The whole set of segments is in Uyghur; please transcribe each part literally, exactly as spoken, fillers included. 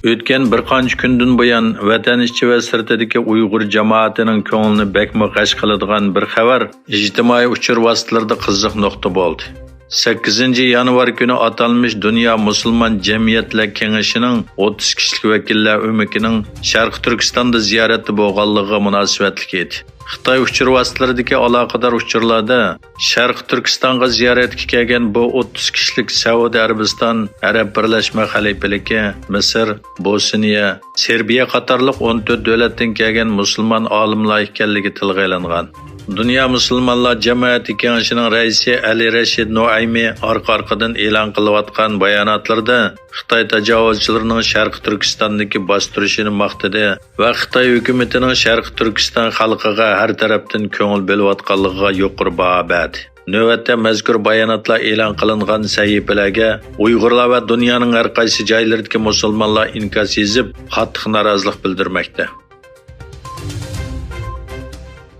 ئۆتكەن بىر قانچە كۈندىن بۇيان ۋەتەن ئىچى ۋە سىرتىدىكى ئۇيغۇر جامائىتىنىڭ كۆڭلىنى بەكمۇ غەش قىلىدىغان بىر خەۋەر ئىجتىمائىي ئۇچۇر ۋاسىتىلىرىدا قىزىق نۇقتا بولدى. سەككىزىنچى يانۋار كۈنى ئاتالمىش دۇنيا مۇسۇلمان جەمئىيەتلەر كېڭىشىنىڭ ئوتتۇز كىشىلىك ۋەكىللەر ئۆمىكىنىڭ شەرقىي تۈركىستاندا زىيارەتتە بولغانلىقىغا مۇناسىۋەتلىك ئىدى. خىتاي ئۇچۇر ۋاسىتىلىرىدىكى ئالاقىدار ئۇچۇرلاردا شەرقىي تۈركىستانغا زىيارەتكە كەلگەن بۇ ئوتتۇز كىشىلىك سەئۇدى ئەرەبىستان ئەرەب بىرلەشمە خەلىپىلىكى، مىسىر، بوسنىيە، سېربىيە قاتارلىق ئون تۆت دۆلەتتىن كەلگەن مۇسۇلمان ئالىملار ئىكەنلىكى تىلغا ئېلىنغان. دۇنيا مۇسۇلمانلار جامائىتى كېڭىشىنىڭ رەئىسى ئەلى رەشىد نوئەيمى ئارقا-ئارقىدىن ئېلان قىلىۋاتقان باياناتلىرىدا خىتاي تاجاۋۇزچىلىرىنىڭ شەرقىي تۈركىستاندىكى باستۇرۇشىنى ماختىدى ۋە خىتاي ھۆكۈمىتىنىڭ شەرقىي تۈركىستان خەلقىگە ھەر تەرەپتىن كۆڭۈل بۆلۈۋاتقانلىقىغا يۇقىرى باھا بەردى. نۆۋەتتە مەزكۇر باياناتلار ئېلان قىلىنغان سەھىپىلەرگە ئۇيغۇرلار ۋە دۇنيانىڭ ھەر قايسى جايلىرىدىكى مۇسۇلمانلار ئىنكاس يېزىپ، قاتتىق نارازىلىق بىلدۈرمەكتە.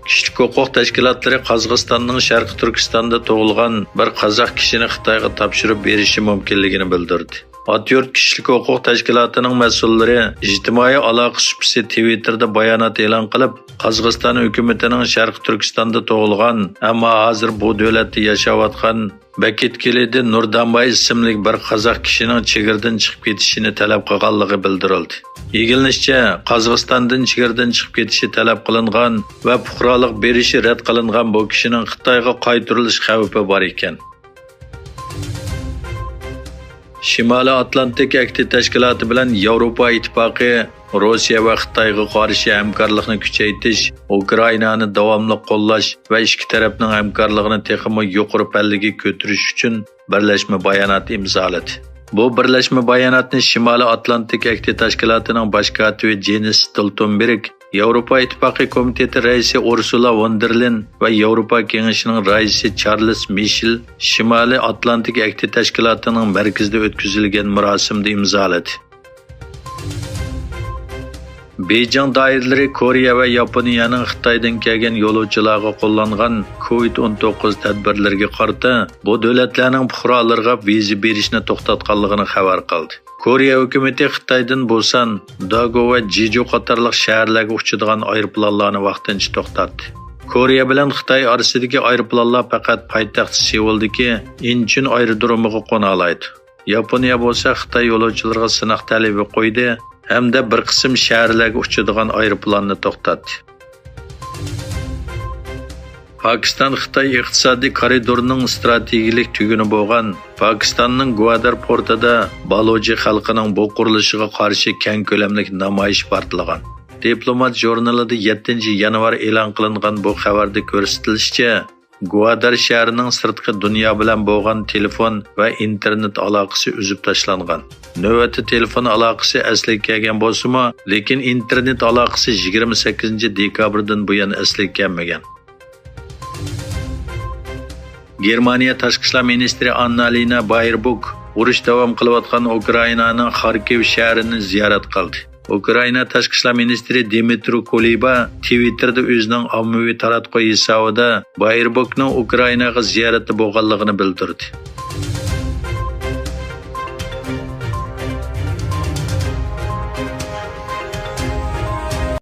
كىشىلىك ھوقۇق تەشكىلاتلىرى قازاقىستاننىڭ شەرقىي تۈركىستاندا تۇغۇلغان بىر قازاق كىشىنى خىتايغا تاپشۇرۇپ بېرىشى مۇمكىنلىكىنى بىلدۈردى. ئاتيۇرت كىشىلىك ھوقۇق تەشكىلاتىنىڭ مەسئۇللىرى ئىجتىمائىي ئالاقە سۇپىسى تىۋىتتېردا بايانات ئېلان قىلىپ، قازاقىستان ھۆكۈمىتىنىڭ شەرقىي تۈركىستاندا تۇغۇلغان، ئەمما ھازىر بۇ دۆلەتتە ياشاۋاتقان بەكىتكېلىدى نۇردانباي ئىسىملىك بىر قازاق كىشىنىڭ چېگرىدىن چىقىپ كېتىشىنى تەلەپ قىلغانلىقى بىلدۈرۈلدى. ئىگىلىنىشىچە، قازاقىستاندىن چېگرىدىن چىقىپ كېتىشى تەلەپ قىلىنغان ۋە پۇقرالىق بېرىشى رەت قىلىنغان بۇ كىشىنىڭ خىتايغا قايتۇرۇلۇش خەۋپى بار ئىكەن. شىمالىي ئاتلانتىك ئەھدى تەشكىلاتى بىلەن ياۋروپا ئىتتىپاقى روسىيە ۋە خىتايغا قارشى ھەمكارلىقنى كۈچەيتىش، ئۇكرائىنانى داۋاملىق قوللاش ۋە ئىككى تەرەپنىڭ ھەمكارلىقىنى تېخىمۇ يۇقىرى پەللىگە كۆتۈرۈش ئۈچۈن بىرلەشمە بايانات ئىمزالىدى. بۇ بىرلەشمە باياناتنى شىمالىي ئاتلانتىك ئەھدى تەشكىلاتىنىڭ باش كاتىپى جېنس ستولتېنبېرگ، ياۋروپا ئىتتىپاقى كومىتېتى رەئىسى ئۇرسۇلا فون دېر لېين ۋە ياۋروپا كېڭىشىنىڭ رەئىسى چارلىز مىشېل شىمالىي ئاتلانتىك ئەھدى تەشكىلاتىنىڭ مەركىزىدە ئۆتكۈزۈلگەن مۇراسىمدا ئىمزالىدى. بېيجىڭ دائىرىلىرى كورېيە ۋە ياپونىيەنىڭ خىتايدىن كەلگەن يولۇچىلارغا قوللانغان كوۋىد ئون توققۇز تەدبىرلىرىگە قارىتا، بۇ دۆلەتلەرنىڭ پۇقرالىرىغا ۋىزا بېرىشنى توختاتقانلىقىنى خەۋەر قىلدى. كورېيە ھۆكۈمىتى خىتايدىن بۇسان، داگو ۋە جېجۇ قاتارلىق شەھەرلەرگە ئۇچىدىغان ئايروپىلانلارنى ۋاقتىنچە توختاتتى. كورېيە بىلەن خىتاي ئارىسىدىكى ئايروپىلانلار پەقەت پايتەخت سېئۇلدىكى ئىنچۈن ئايرودرومىغا قونالايدۇ. ياپونىيە بولسا خىتاي يولۇچىلىرىغا سىناق تەلىپى قويدى ھەمدە بىر قىسىم شەھەرلەرگە ئۇچىدىغان ئايروپىلاننى توختاتتى. پاكىستان خىتاي ئىقتىسادىي كارىدورىنىڭ ئىستراتېگىيەلىك تۈگۈنى بولغان پاكىستاننىڭ گۋادار پورتىدا بالۇجى خەلقىنىڭ بۇ قۇرۇلۇشىغا قارشى كەڭ كۆلەملىك نامايىش پارتلىغان. دىپلومات ژۇرنىلىدا يەتتىنچى يانۋار ئېلان قىلىنغان بۇ خەۋەردە كۆرسىتىلىشىچە، گۋادار شەھىرىنىڭ سىرتقى دۇنيا بىلەن بولغان تېلېفون ۋە ئىنتېرنېت ئالاقىسى ئۈزۈپ تاشلانغان. نۆۋەتتە تېلېفون ئالاقىسى ئەسلىگە كەلگەن بولسىمۇ، لېكىن ئىنتېرنېت ئالاقىسى يىگىرمە سەككىزىنچى دېكابىردىن بۇيان ئەسلىگە كەلمىگەن. گېرمانىيە تاشقى ئىشلار مىنىستىرى ئاننالىنا بايربوك ئۇرۇش داۋام قىلىۋاتقان ئۇكرائىنانىڭ خاركىۋ شەھىرىنى زىيارەت قىلدى. ئۇكرائىنا تاشقى ئىشلار مىنىستىرى دىمىترو كۇلېبا تىۋىتتېردا ئۆزىنىڭ ئاممىۋى تاراتقۇ ھېسابىدا بايربوكنىڭ ئۇكرائىناغا زىيارەتتە بولغانلىقىنى بىلدۈردى.